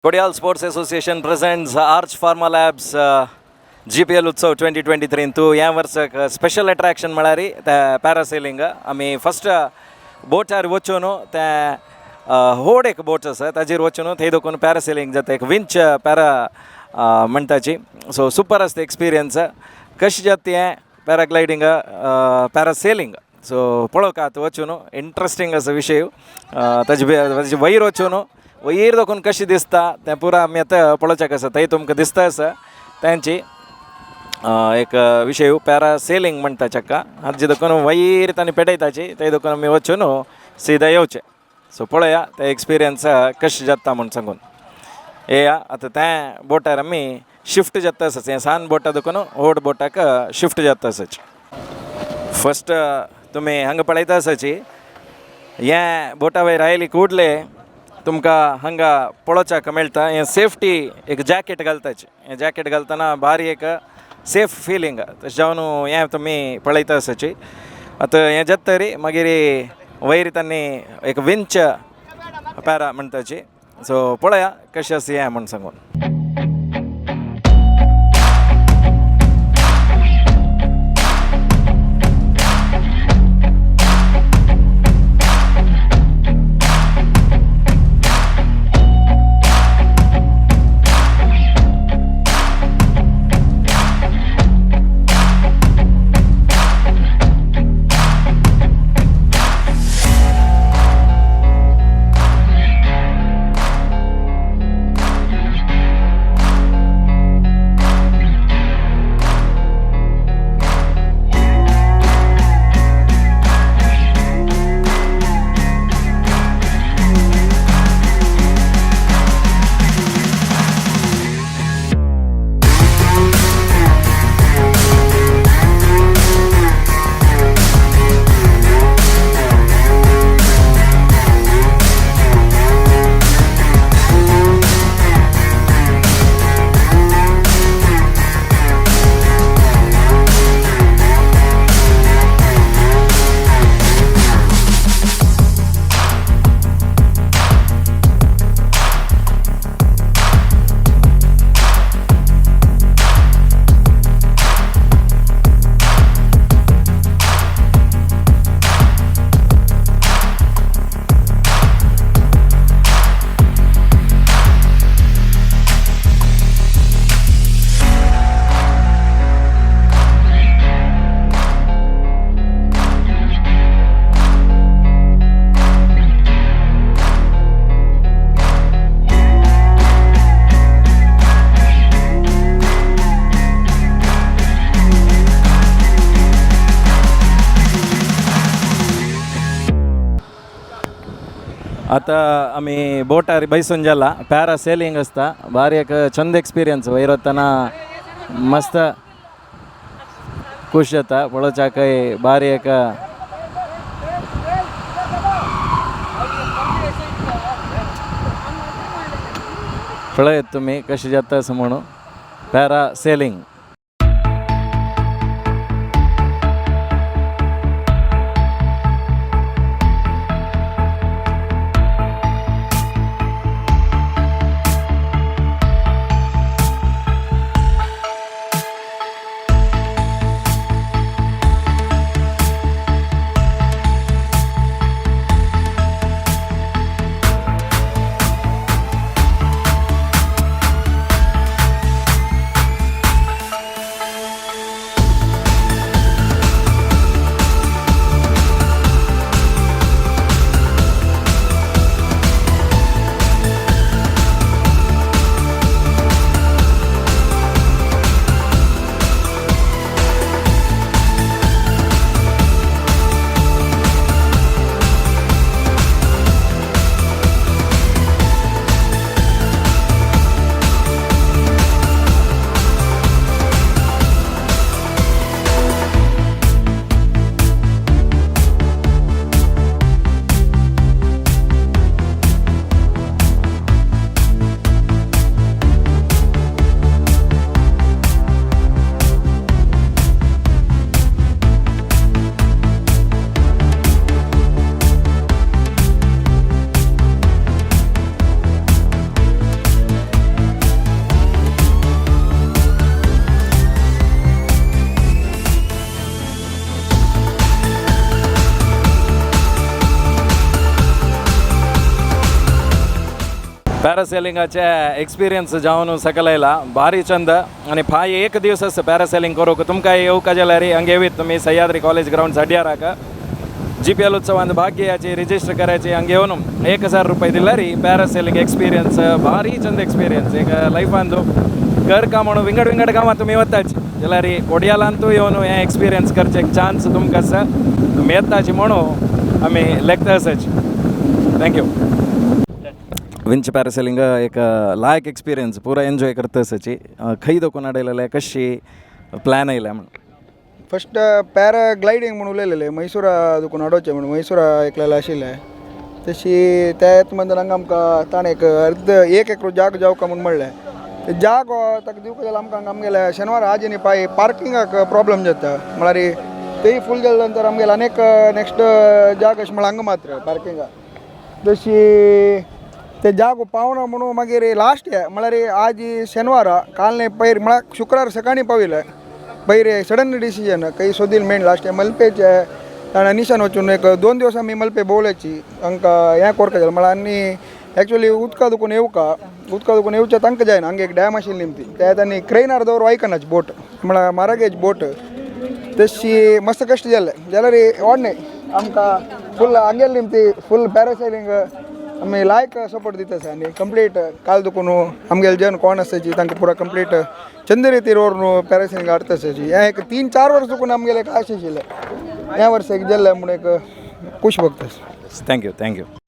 Kodial sports association presents Arch pharma labs GPL Utsav 2023 तूं ह्या वर्साक स्पेशल अट्रॅक्शन म्हळ्यार ते पॅरासेलिंग. आमी फस्ट बोटार वचून ते व्हड एक बोट आसा ताजेर वचून थंय देखून पॅरासेलिंग जाता, एक विंच पॅरा म्हणटाची. सो सुपर आसता एक्सपिरियन्स. कशें जाता तें पॅराग्लायडींग, पॅरासेलिंग, सो पळोवंक आतां वचून इंट्रस्टींग आसा विशय. ताजे वयर वचून वयर देखून कशें दिसता तें पुरा आमी आतां पळोवच्याक आसा. थंय तुमकां दिसता आसा तेंची एक विशय पॅरासेलिंग म्हणटा चक्का. हाजे देखून वयर तांणी पेटयताची, थंय देखून आमी वचून सिदा येवचें. सो पळया तें एक्सपिरियन्स कशें जाता म्हूण सांगून. येया आतां तें बोटार आमी शिफ्ट जाता आसा. हें सान बोटा देखून व्हड बोटाक शिफ्ट जाता आसाची. फस्ट तुमी हांगा पळयता आसाची, हें बोटा वयर आयली कुडले तुमकां हांगा पळोवच्याक मेळटा. हें सेफ्टी एक जॅकेट घालताची. हें जॅकेट घालतना भारी एक सेफ फिलींग. तशें जावन हें तुमी पळयता आसाची. आतां हें जाता तरी मागीर वयर तांणी एक विंच पॅरा म्हणटाची. सो पळया कशें आसा हें म्हूण सांगून. आतां आमी बोटार बैसून जाला. पॅरा सेलिंग आसता, भारी एक चंद एक्सपिरियन्स. वयर वतना मस्त खूश जाता पळोवच्याकय भारी एक. पळयत तुमी कशें जाता अशें म्हणून पॅरा सेलिंग. पॅरासेलिंगाचे एक्सपिरियन्स जावन सकल आयला भारी चंद आनी फाय एक दीस आसा पॅरासेलिंग करूंक. तुमकां येवका जाल्यार हांगा येवीत तुमी सह्याद्री कॉलेज ग्रावंड सड्याराक. जीपीएल उत्सवांत भाग घेयाची, रजिस्टर करायची. हांगा येवन 1000 रुपये दिल्यार पॅरासेलिंग एक्सपिरियन्स, भारी चंद एक्सपिरियन्स. एक लायफान कर का म्हणून विंगड विंगड गांवांत तुमी वताच जाल्यार कोडियालांतूय येवन हें एक्सपिरियन्स करचें एक चान्स तुमकां आसा. तुमी येताची म्हणून आमी लेखता आसाची. Thank you. विंच पॅरासेलिंग एक लायक एक्सपिरियन्स, पुरा एन्जॉय करता आसाची. खंय दोकून हाडयलेले, कशी प्लॅन आयल्या म्हणून? फस्ट पॅराग्लायडींग म्हणून उलयलेले, मैसूरा दुकून हाडोवचें म्हणून. मैसूरा एकलेलें आशिल्लें तशी त्या मंदर हांगा आमकां ताणें एक अर्द एक एकरो जाग जावका म्हूण म्हणलें. ते जागो ताका दिवका जाल्यार आमकां हांगा आमगेले शेनवार आजी न्ही पाय पार्किंगाक प्रॉब्लम जाता. म्हळ्यार तेय फूल जाले नंतर आमगेले अनेक नेक्स्ट जाग अशें म्हळ्यार हांगा मात्र पार्किंगाक. तशी ते जागो पावना म्हणून मागीर लास्ट म्हळ्यार आज शेनवारा, काल न्ही पयर म्हळ्यार शुक्रार सकाळीं पाविल्ले. पयर सडन डिसिजन काही सोदील मेन लास्ट मलपेचे ताणें निशान वचून एक 2 दिवस आमी मलपे भोंवल्याची. हांकां हें कोरका जालें म्हळ्यार आनी एक्चुअली उदका दुकून येवका, उदका दुकून येवच्या तांकां जायना. हांगा एक डॅम आशिल्ली ती त्या तांणी क्रेनार दवर वायकनाच बोट, म्हळ्यार म्हारगेच बोट. तशी मस्त कश्ट जाले जाल्यार व्हड आमकां फूल हांगेली निमती फूल पॅरासेलिंग आमी लायक सपोर्ट दिता आसा. आनी कंप्लीट काल दुकून आमगेले जन कोण आसाची तांकां पुरा कंप्लीट चंद रितीर व्हरून पॅरासेलिंग हाडटा आसाची. हें एक 3-4 वर्स दुकून आमगेले एक आश आशिल्लें, ह्या वर्सा एक जाल्लें म्हूण एक खूश भोगता. Thank you, thank you.